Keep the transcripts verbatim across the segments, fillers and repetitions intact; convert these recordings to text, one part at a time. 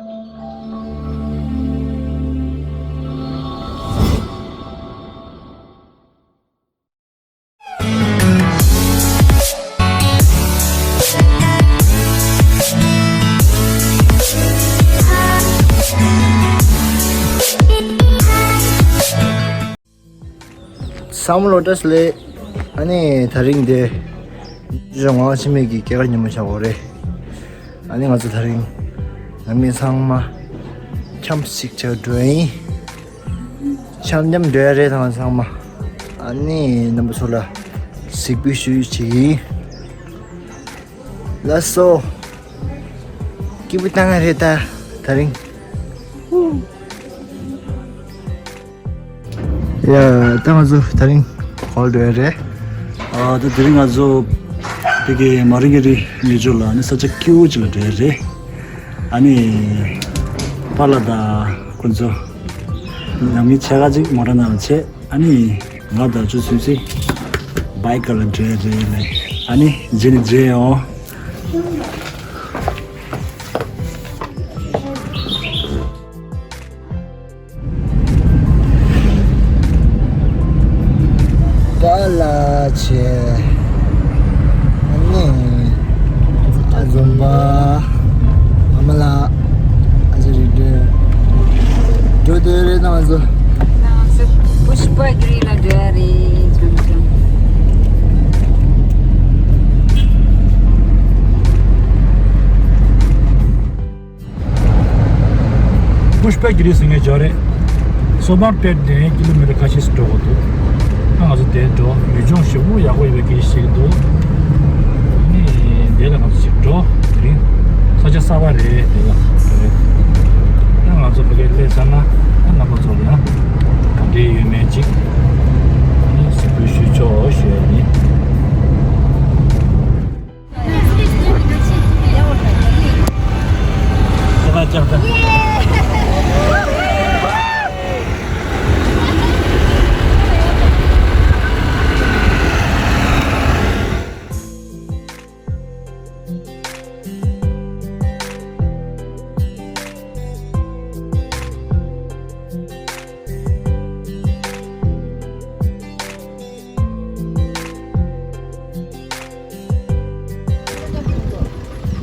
བསམ་བློ་བཀྲ་ཤིས་ལེ། ཨ་ནི་དེ་རིང་དེ་ཇོ་ངག་འཆི་མེད་ཀྱི་སྐྱེས་སྐར་ཉིན་མོ་ཆགས་ཡོད་རེད། ཨ་ནི་ང་ཚོ་དེ་རིང་ནང་མི་ཚང་མ་འཆམ་གཟིགས་བྱ་འགྲོ་ཡིན། འཆམ་འཆམ་འགྲོ་ཡ་རེད་ད་ང་ཚང་མ། ཨ་ནི་རྣམ་པ་ཚོ་ལ་གཟིགས་འབུལ་ཞུ་རྒྱུ་བྱེད་ཀྱི་ཡིན། ལགས་སོ། སྐྱིད་པོ་བཏང་ཡ་རེད་ད་དེ་རིང་། ཡ། ད་ང་ཚོ་དེ་རིང་ག་པར་འགྲོ་ཡ་རེད། ཨ། ད་དེ་རིང་ང་ཚོ་དེ་གའི་མ་རི་ངེ་རི་ངེས་སྦྱོར་ལ་ནི་ས་ཆ་སྐྱིད་པོ་ཅིག་ལ་འགྲོ་ཡ་རེད། ཨ་ནི་པཱ་ལགས་དང་ཁོང་ཚོ་ནང་མི་ཕྱེད་ཀ་ཅིག་མོ་ཊ་ནང་ལ་ཆས། ཨ་ནི་ང་དང་ཅོ་ཚུན་ཚོད་བྷའི་ཀ་ལ་འགྲོ་ཡ་རེད་ལབ། ཨ་ནི་རྗེས་ནས་མཇལ་ཡོང་། པཱ་ལགས་ཆེ། ཨ་ནི་ཨ་འཛོམས་པ། ཨ་མ་ལགས། ཨ་ཅེ་རིག་སྒྲོན། འགྲོ་འདོད་རེད་ང་ཚོ། ང་ཚོ་པུཤ་པ་གི་རི་ལ་འགྲོ་ཡ་རེད་ཆུང་ཆུང་། པུཤ་པ་གི་རི་ཟེར་མཁན་ཅིག་ཡོད་རེད། སོ་པར་པེཊ་ནས་ཀི་ལོ་མི་ཊར་ཁ་ཤས་ཤིག་འགྲོ་དགོས་འདུག་ཨ་ང་ཚོ་དེར་འགྲོ། ཡུལ་ལྗོངས་ཞེ་པོ་ཡག་པོ་ཡོད་པའི་སྐད་ཆ་བཤད་ཀྱི་འདུག་ཨ་ནི་དེ་ལ་ང་ཚོ་ཞིག་འགྲོ། དེ་རིང་ས་ཆ་གསར་པ་རེད། དེ་ལ་འགྲོ་རེད། ཨ་ང་ཚོ་ཕ་གིར་སླེབས་ཚར་ན་ཨ་རྣམ་པ་ཚོ་ལ་ཡང་ག་འདྲས་ཡོད་མེད་ཅིག་ཨ་ནི་གཟིགས་འབུལ་ཞུས་ཆོག་ཞུ་ཡ་ཡིན།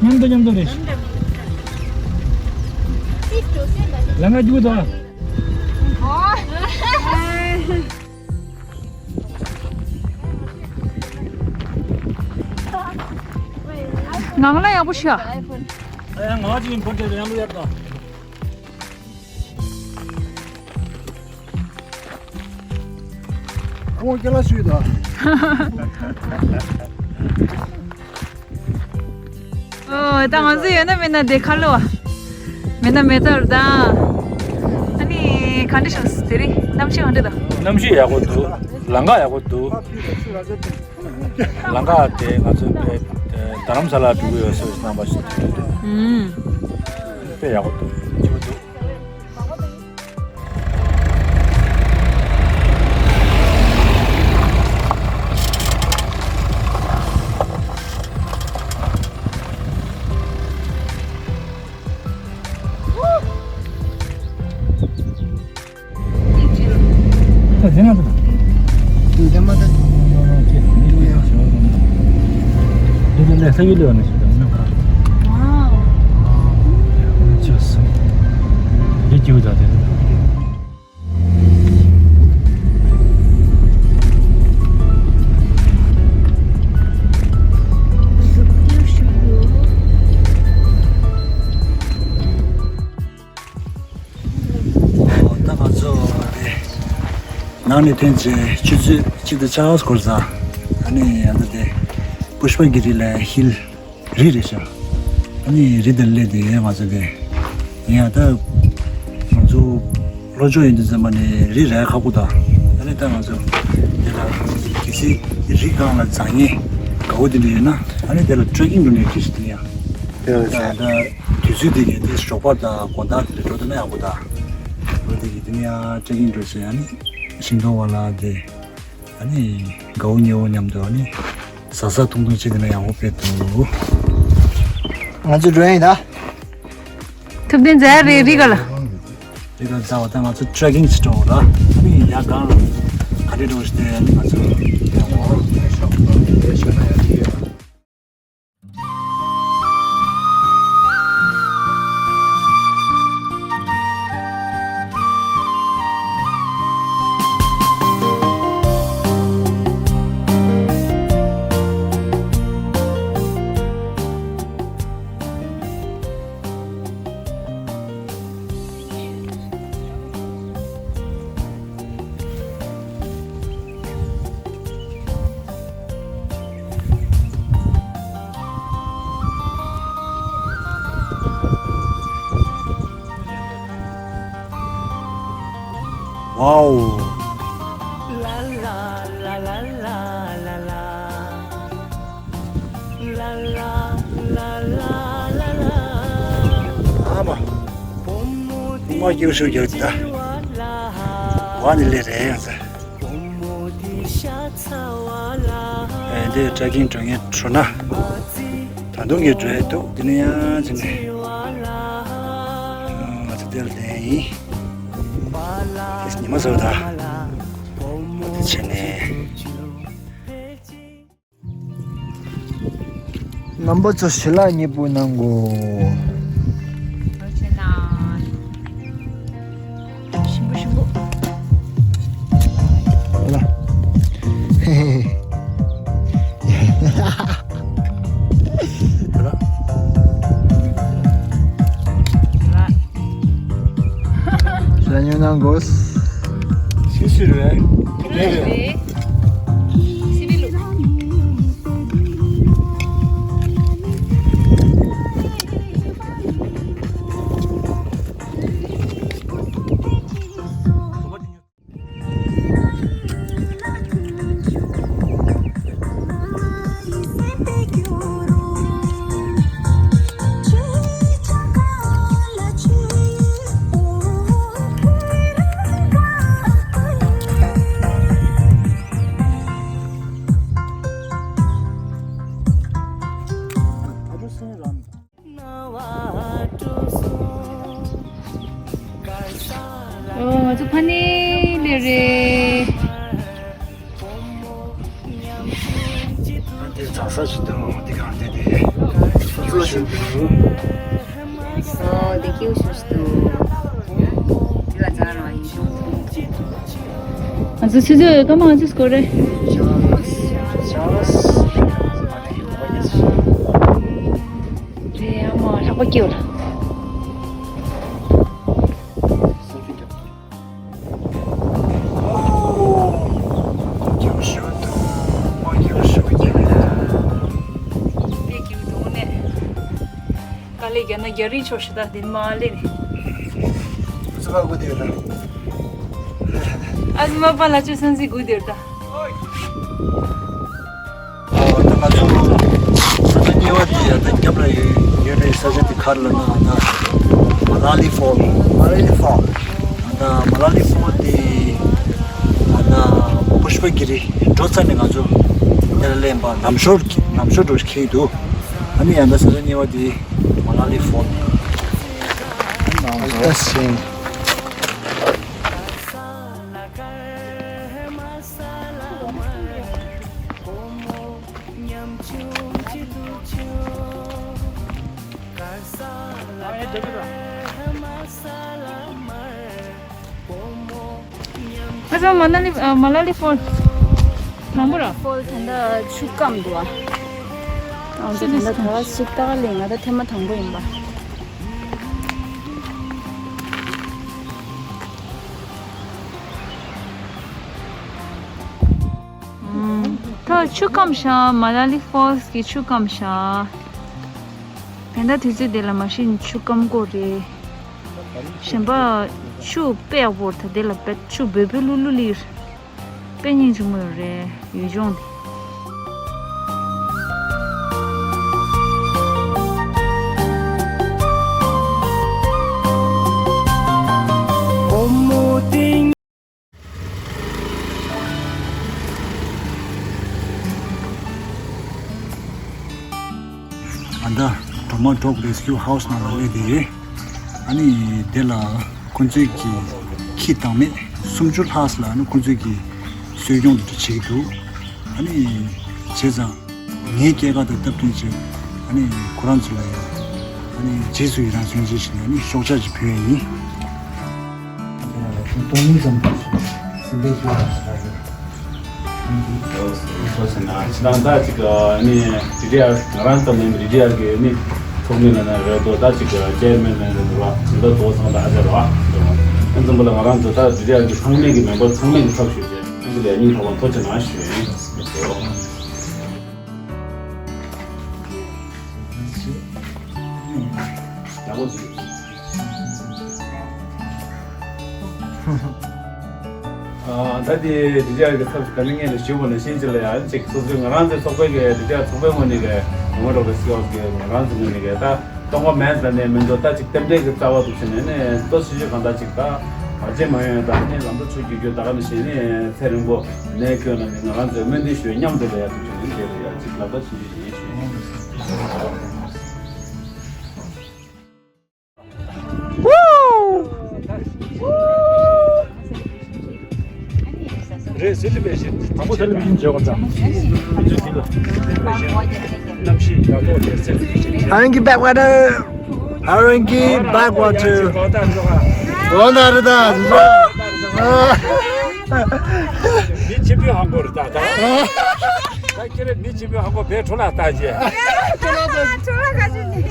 མཉམ་དུ་མཉམ་དུ་རེད། ལ་ང་རྒྱུག་དང་། ངང་ལ་ཡག་པོ་ཤ། ཨ་ཡང་ང་ཅིག་ཡིན་ཕོ་དེ་ཡང་ལུ་ཡར་དང་། ཁོང་སྐྱེ་ལ་ཞུས་དང་། ཨོ། ད་ང་ཚོ་ཡོད་ན་མེད་ན་དེ་ཁ་ལོ་བ། མེད་ན་མེད་ཐབས་དང་། ཨ་ནི་ག་འདྲ་བྱུང་སོང་དེ་རིང་གནམ་གཤིས་ག་འདྲ་དང་། གནམ་གཤིས་ཡག་པོ་འདུག་ལམ་ཁ་ཡག་པོ་འདུག་ལམ་ཁ་དེ་ང་ཚོ་དཔེ་རྡ་རམ་ས་ལ་འགྲོ་གི་ཡོད་ཟེར་རྣམ་པ་ཞིག་འདུག་ཨུམ། དཔེ་ཡག་པོ་འདུག་སྐྱིད་པོ་འདུག་ད་དེ་ན་ད། དེ་མ་ད། དེ་ལས་ས་ཡུལ་ལས་བ་ནས་ཞིག་དང་ནམ་ཁ། ཅོ་སོང་། འདི་སྐྱིད་པོ་ད་དེ། ཨོ། ད་ང་ཚོ་དེ་ནང་ནས་ཐོན་རྗེས་ཆུ་ཚོད་གཅིག་དང་ཕྱེད་ཀ་འགོར་ཙང་། ཨ་ནི་ཡང་ད་དེ་པུཤ་པ་གི་རི་ལ་ཧིལ་རི་རེད་ཤག་ཨ་ནི་རི་དེར་སླེབས་དེ་ང་ཚོ་དེ་ཡང་ད་ང་ཚོ་ལྷོ་ཕྱོགས་ཡིན་དུས་ཙམ་པ་ནས་རི་རག་ཁག་པོ་དང་། ཨ་ནི་ད་ང་ཚོ་དེ་ལ་གལ་སྲིད་རི་སྒང་ལ་འཛེག་མཁན་དགའ་བོ་དེ་འདྲ་ཡོད་ན། ཨ་ནི་དེ་ལ་ཊེ་རེ་ཀིང་འགྲོ་ནས་ཁྱེད་ཞིག་དེ་ཡང་ཡང་ད་དུས་ཚོད་དེ་གའི་དེ་ཞོགས་པ་དང་དགོང་དག་དེ་འདྲ་འགྲོ་ཐུབ་ན་ཡག་པོ་དང་། འོ་དེ་གི་དེ་ནས་ཡང་ཊེ་རེ་ཀིང་འགྲོ་ཟེར། ཨ་ནི་ཤིང་སྡོང་བ་ལ་དེ། ཨ་ནི་དགའ་བོ་ཉེ་བོ་མཉམ་དུ་ཨ་ནི་ཟ་ཟ་འཐུང་འཐུང་བྱེད་དེ་ན་ཡག་པོ་དཔེ་འདུག་ང་ཚོ་འགྲོ་ཡིན་ད། ཐུབ་བསྟན་མཛད་རེད་རི་ག་ལ། རི་ག་ལ་ད་བ་ད་ང་ཚོ་ཊྲེ་ཀིང་ཅིག་འགྲོ་ར། ཨ་ནི་ཡ་གང་ལ་ག་རེ་འགྲོ་ཞིག་དེ་ཨ་ནི་ང་ཚོ་ཡང་འོ་ར་ཤོག་ཤོག་ན་ཡ་དེ་ཡ། Wow. ཨ་མ། ཨ་མ་སྐྱིད་ཤོད་རྒྱག་ད། བ་ནི་ལེ་རེད་ཡང་ཟེར། ཨེ་འདི་ཊྲེ་ཀིང་འགྲོ་མཁན་བྲོ་ན། ད་དུང་གི་འགྲོ་ཡས་འདུག་འདི་ནི་ཡང་ཅི་ནས། ང་ཚོ་དེར་ལྡན་ཡིན། ཁྱེད་ཉི་མ་བཟོ་ད། འདི་བྱས་ནས། རྣམ་པ་ཚོ་ཞལ་ལག་མཉེས་པོ་གནང་གོ། ཞིམ་པོ་ཞིམ་པོ། ཨ་ལ། ཧེ་ཧེ་ཧེ། ཞལ་ལག་མཉེས་གནང་གོ། ཤི་ཤི་རེད། རེད། ཨོ། ང་ཚོ་ཕ་ནི་ལེ་རེད། ཨ་འདིར་འཛེག་ས་ཞིག་འདུག་འདི་གང་འདི་འདི། ཨོ་འདི་ཀིའུ་ཞུ་ཞིག་འདུག་འདི་ལ་འཛེག་རོགས་ཡིན། ང་ཚོ་ཆུ་ཚོད་སྐར་མ་ང་ཚོ་སྐོར་རེད། རེད་ཨ་མ་ལྷག་པ་སྐྱེའུ་ལ། དཀའ་ལས་རྒྱག་ན་རྒྱག་རིན་ཆོག་ཤི་ད་དེ་མ་ལེ་ནི། ཨ་ཙི་མ་དགོས་དེ་ར། ཨ་ཙི་མ་པ་ལ་ཅོ་སན་སི་དགོས་དེ་ར་ད། ཨ་ད་ང་ཚོ་ས་ཆ་གཉིས་པ་དེ་ཡ་ད་རྒྱབ་ལ་ཡོད་ཡོད་རེད། ས་ཆ་དེ་ག་རེ་ལབ་ན་ཨ་ད་མ་ལ་ལི་ཕོལ། མ་ལ་ལི་ཕོལ། ཨ་ད་མ་ལ་ལི་ཕོལ་དེ་ཨ་ད་པུཤ་པ་གི་རི་འགྲོ་ཚར་ནས་ང་ཚོ་དེ་ལ་སླེབས་པ། ལམ་ཤོར་ལམ་ཤོར་འགྲོ་ཁེལ་འདུག་ཨ་ནི་ཡ་ད་ས་ཆ་གཉིས་པ་དེ་མ་ལ་ལི་ཕོལ། ཨ་ད་སེང་། ཨ་ཙི་མ་ལ་ལི་ཨ་མ་ལ་ལི་ཕོལ། དང་པོ་ར། ཕོལ་ད་ལྟ་ཆུ་སྐམ་འདུག་ཨ། ཨ་ཙི་ད་ལྟ་ག་ཞིག་ལྟ་ག་ལེན་ང་ད་ཐེངས་མ་དང་པོ་ཡིན་པ། ད་ཆུ་སྐམ་ཤག་མ་ལ་ལི་ཕོལ་སི་གི་ཆུ་སྐམ་ཤག་དེ་འདྲ་དུས་ཚོད་དེ་ལ་མ་གཞི་ཆུ་སྐམ་གོ་རེད། གཞན་པ་ཆུ་དཔེ་ཡག་པོ་ད་དེ་ལ་དཔེ་ཆུ་འབོལ་འབོལ་ལུ་ལུ་ལིར་དཔེ་སྙིང་རྗེ་མོ་ཡོད་རེད་ཡུལ་ལྗོངས་དེ། ཨ་ད་གྲོ་མ་ཌོག་རེ་སི་ཀིའུ་ཧའུ་སི་ནང་ལ་སླེབས་བསྡད་ཡོད། ཨ་ནི་དེ་ལ་ཁོང་ཚོས་ཀྱི་ཁྱི་དང་མི་སུམ་ཅུ་ལྷག་ལ་ཨ་ནི་ཁོང་ཚོས་ཀྱི་གསོ་སྐྱོང་དེ་འདྲ་བྱེད་ཀྱི་འདུག་ཨ་ནི་བྱས་ཙང་ངའི་སྐྱེས་སྐར་དང་སྟབས་བསྟུན་བྱས་ཨ་ནི་ཁོ་རང་ཚོ་ལ་ཡང་ཨ་ནི་རྗེས་སུ་ཡི་རང་མཚོན་བྱེད་བཞིན་ཨ་ནི་ཤོག་ཆག་ཅིག་ཕུལ་ཡ་ཡིན། སྟོང་ཉིད་ཙམ་སེམས་པའི་སྐྱོ་བ་ཞིག་ལ་ཡོད། ཁོ་ཚོ་ན་ཅི་ད་ད་ཅིག་ནི་རི་ཊ་ཡར་ང་རང་ཙམ་མིན་རི་ཊ་ཡར་གི་ནི་ཚོགས་མི་ལ་ན་རེད་དོ། ད་ཅིག་ཅེར་མེན་ནས་རེད་དོ་བ། ད་དོ་ཚང་ད་ཨ་ཅར་བ་ཨ་འཛམ་བུ་ལ་ང་རང་ཚོ་ད་རི་ཊ་ཡར་གི་ཚང་མས་གི་མེམ་བར་ཚང་མས་གི་ཚབ་ཞུས་ཏེ་ཨ་འཛམ་བུ་ལ་སྙིང་ཐག་པ་ཐུགས་རྗེ་གནང་ཞུ་ཡིན། ཡག་པོ་བྱུང་། ཨ་ད་དེ་རི་ཊ་ཡར་གྱི་ཚབ་ད་ནི་ངས་ནས་ཞུས་པ་ནང་བཞིན་ཅིག་ལ་ཡང་ཅིག་སོ་སོའི་ང་རང་ཚོའི་ཚོགས་པའི་གི་རི་ཊ་ཡར་ཚོགས་པའི་ངོས་ནས་གི་ངོ་རོགས་པའི་སི་ཨོ་གི་ང་རང་ཚོའི་ངོས་ནས་གི་ད་གཏོང་བ་མེད་ཟེར་ནས་མི་འདུག་ད་ཅིག་རྟེན་འབྲེལ་གྱི་རྩ་བ་འདུག་ཟེར་ནས་ནས་ལྟོ་ཆུ་ཆུ་གང་ལྟར་ཅིག་ད་བར་ཆད་མ་ཡོང་ཡ་ད་ནི་ལམ་འགྲོ་ཆུ་རྒྱུག་རྒྱུག་ད་ག་ནང་བཞིན་ནས་ཚེ་རིང་པོ་ནས་ཁྱོད་ལ་ནི་ང་རང་ཚོའི་སྨོན་འདུན་ཞུ་མཉམ་དུ་ལ་ཡ་འདུག་ཟེར་ནས་འདིར་ཡ་ཅིག་ལབ་ད་ཆུ་ཆུ་ཡིན་ཞུ། རེད། སི་ལི་བེ་ཤིན་དང་པོ་དེ་ལ་བཞིན་བརྗོད་པ་དང་། ཨ་རིང་གི་བེག་ཝ་ཊར། ཨ་རིང་གི་བེག་ཝ་ཊར། ལོ་ན་རི་ད། མི་ཆེན་པོའི་ཧང་གོ་རི་ད་ད། ད་ཁྱེད་རང་མི་ཆེན་པོའི་ཧང་གོ་བའི་འཕྲོ་ལ་ལྟ་རྗེས། འཕྲོ་ལ་ག་ཅི་ནི།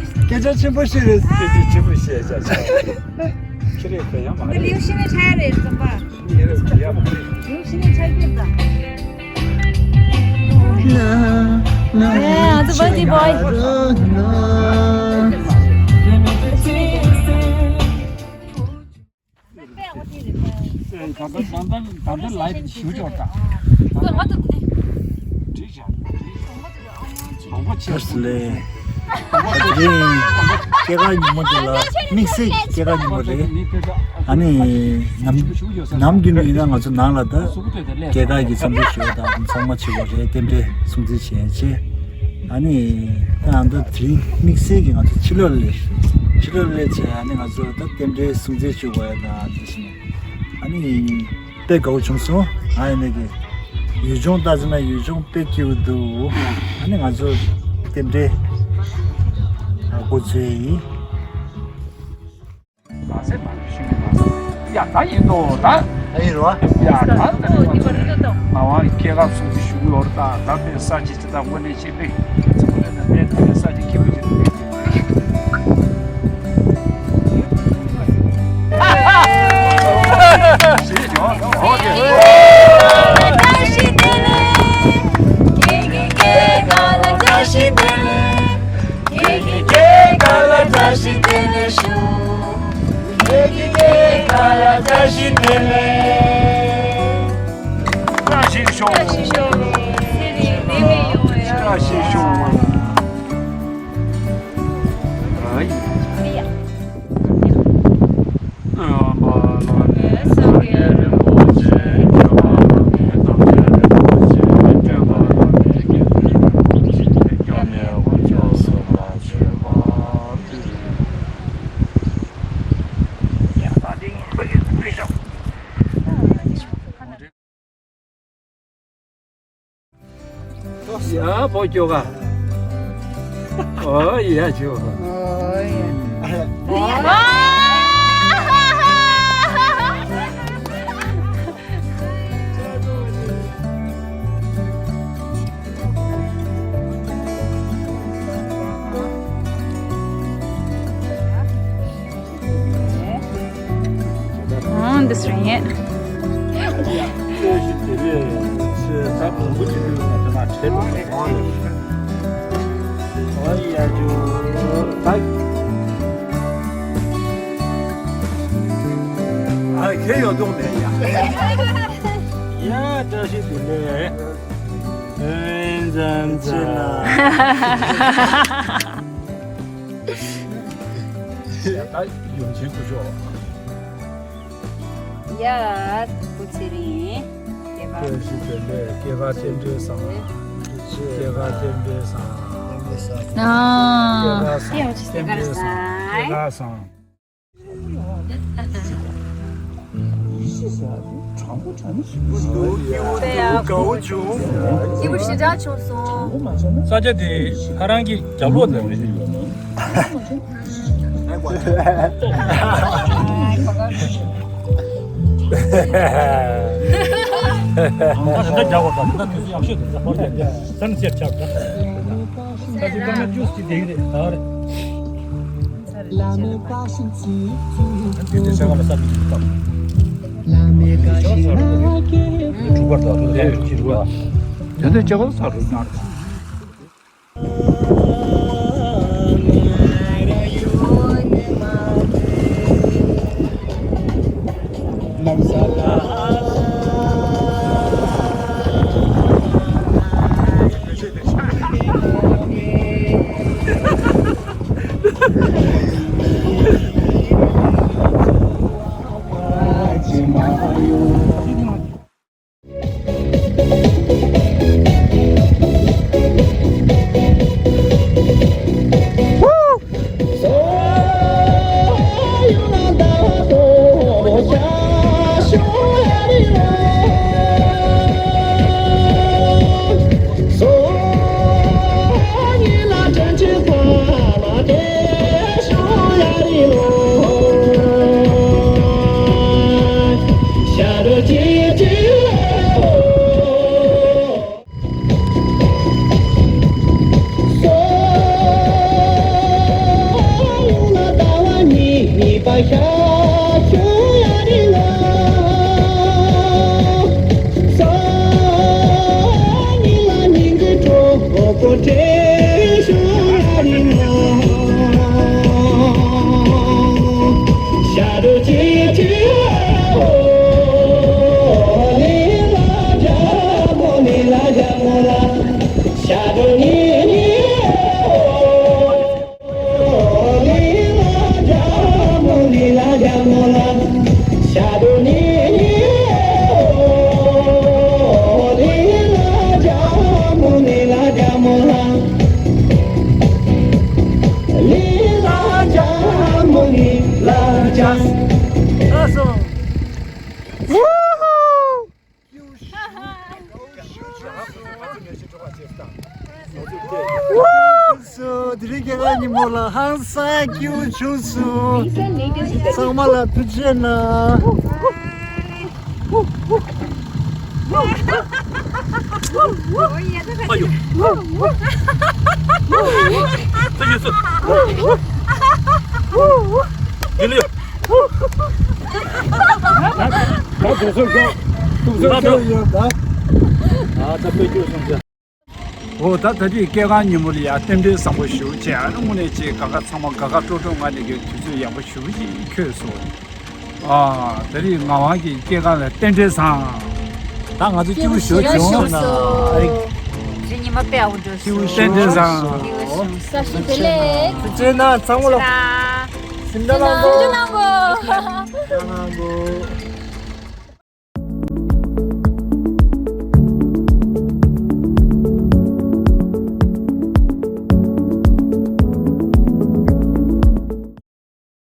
སྐད་ཆ་ཆེན་པོ་བཤད་རེད། སྐད་ཆ་ཆེན་པོ་བཤད་བྱ་བྱ། ཁྱེད་རེད་པས་ཡང་མ་འདི་རེད། ལིའུ་ཤི་ནི་ཆ་རེད་རྩོམ་པ། ཡ་མ་རེད། ལིའུ་ཤི་ནི་ཆ་རྒྱུན་དང་། ཨ་ཚོ་བར་ཐི་བོའི། ད་ལྟ་ད་ལྟ་ད་ལྟ་ལའིབ་ཞུ་ཆོག་ད། ད་ལྟ་བྲིས་བཞག་མང་པོ་ཆེ། ལགས་སོ་ལགས། དེ་རིང་སྐྱེས་སྐར་ཉིན་མོ་འདི་ལ་དམིགས་བསལ་གྱི་སྐྱེས་སྐར་ཉིན་མོ་རེད། ཨ་ནི་ནམ་ནམ་རྒྱུན་ཡིན་ན་ང་ཚོ་ནང་ལ་ད་སྐྱེས་སྐར་གྱི་འཚམས་འདྲི་ཞུ་བ་དང་ཚང་མ་བྱེད་པ་རེད། རྟེན་འབྲེལ་སྲུང་བརྩི་བྱེད་ཡ་བྱེད། ཨ་ནི་ད་ཨ་མདའ་དེ་རིང་དམིགས་བསལ་གྱི་ང་ཚོ་ཕྱི་ལོགས་ལ་ཕྱི་ལོགས་ལ་བྱས། ཨ་ནི་ང་ཚོ་ད་རྟེན་འབྲེལ་སྲུང་བརྩི་ཞུ་བ་ཡ་ད་འདི་བཞིན། ཨ་ནི་དཔེ་དགའ་བོ་བྱུང་སོང་། ཨ་ཡིན་ནའི་གི་ཡུལ་ལྗོངས་ལྟ་ཙམ་ན་ཡུལ་ལྗོངས་དཔེ་སྐྱིད་པོ་འདུག་ཨ་ནི་ང་ཚོ་རྟེན་འབྲེལ་འགོ་འཛུགས་ཡིན། མ་ཟད་མ་ཞུ་གི་མ་ཟད། ཡ་ད་ཡིན་ནོ་ད། ད་ཡིན་རོ། ཡ་ད་ད་ནི་ང་ཚོ་ངག་དབང་སྐྱེས་སྐར་སྲུང་བརྩི་ཞུ་གི་ཡོད་རེད། ད་ད་དཔེ་ས་ཆ་ཅི་ད་དངོས་གནས་ཆེ་པས་ཚོ་ལས་ད་དཔེ་དཔེ་ས་ཆ་ཁྱད་པར་ཅན་དེ། བཀྲ་ཤིས་ཤོག་བཀྲ་ཤིས་ཤོག་ཡ་བོ་ཀྱོ་ག་ཨོ་ཡ་ཅོ། ཨོ་ཡ། ཨང་འདི་སུ་ཡིན། ཨ་ཁེ་ཡོད་དོག་མེད་ཡ། ཡ་བཀྲ་ཤིས་བདེ་ལེགས། ཨེ་འཛམ་ཆེ་ན། ད་ཡོང་ཆེན་སྐུ་ཞོག་ཡ། སྐུ་ཚེ་རིང་། སྐྱེས་པ། བཀྲ་ཤིས་བདེ་ལེགས། སྐྱེས་སྐར་རྟེན་འབྲེལ་བཟང་། སྐྱེས་སྐར་རྟེན་འབྲེལ་བཟང་། ཨ། སྐྱེས་སྐར་རྟེན་འབྲེལ་བཟང་། ཨེ། ད་སང་། དེ་ཡང་སྐྱིད་པོ་ཞེ་དྲག་བྱུང་སོང་། ས་ཆ་དེ་ཧ་རང་གི་རྒྱབ་ལོགས་དེ་རེད། ད་རྒྱབ་བར་ད་ད་དུས་ཡག་ཤོས་དེ་ད་ཧོར་རྒྱབ་རྒྱབ་ས་ནས་ཆེར་ཆགས་ད། ད་ཅི་ཀ་མ་ཅུས་ཀྱི་དེ་རེད་ད་རེད། དེ་དེ་ཆ་ག་ལ་ས་དེ་དང་། དེ་དེ་ཆ་ག་ལ་ས་རུ་དེ་དེ་ཆ་ག་ལ་ས་རུ་སྣང་། སོ། དེ་རིང་སྐྱེས་སྐར་ཉིན་མོ་ལ་ཧང་སང་སྐྱིད་པོ་བྱུང་སོང་། ཚང་མ་ལ་ཐུགས་རྗེ་གནང་། ཨ་ཡོ། ད་ཡོད་སོ། ཡིན་ལ་ཡོད། ད་དུ་སོ་ཀྱང་ཏུག་སོ་ཀྱང་ཡོད་ད། ཨ་ད་དཔེ་སྐྱོ་སོང་ཟེར། འོ་ད་ད་རེས་སྐྱེས་སྐར་ཉིན་མོ་ལ་ཡང་རྟེན་འབྲེལ་བཟང་པོ་ཞེ་པོ་བྱས། ཨ་ནི་དངོས་གནས་ཅིག་དགའ་དགའ་ཚང་མ་དགའ་དགའ་སྤྲོ་སྤྲོ་ངང་ནས་ཀྱི་དུས་ཚོད་ཡག་པོ་ཞེ་པོ་ཅིག་འཁྱོལ་སོང་། ཨ་ད་རེས་ངག་དབང་གི་སྐྱེས་སྐར་ལ་རྟེན་འབྲེལ་བཟང་། ད་ང་ཚོ་སྐྱིད་པོ་ཞེ་པོ་བྱུང་ན། ཨ་རེ། རེ་ཉི་མ་དཔེ་ཡག་པོ་འགྲོ་སོང་། རྟེན་འབྲེལ་བཟང་། བཀྲ་ཤིས་བདེ་ལེགས། ཐུགས་རྗེ་གནང་ཚང་མ་ལ། སིམ་འདྲ་གནང་དགོས། སིམ་འདྲ་གནང་དགོས།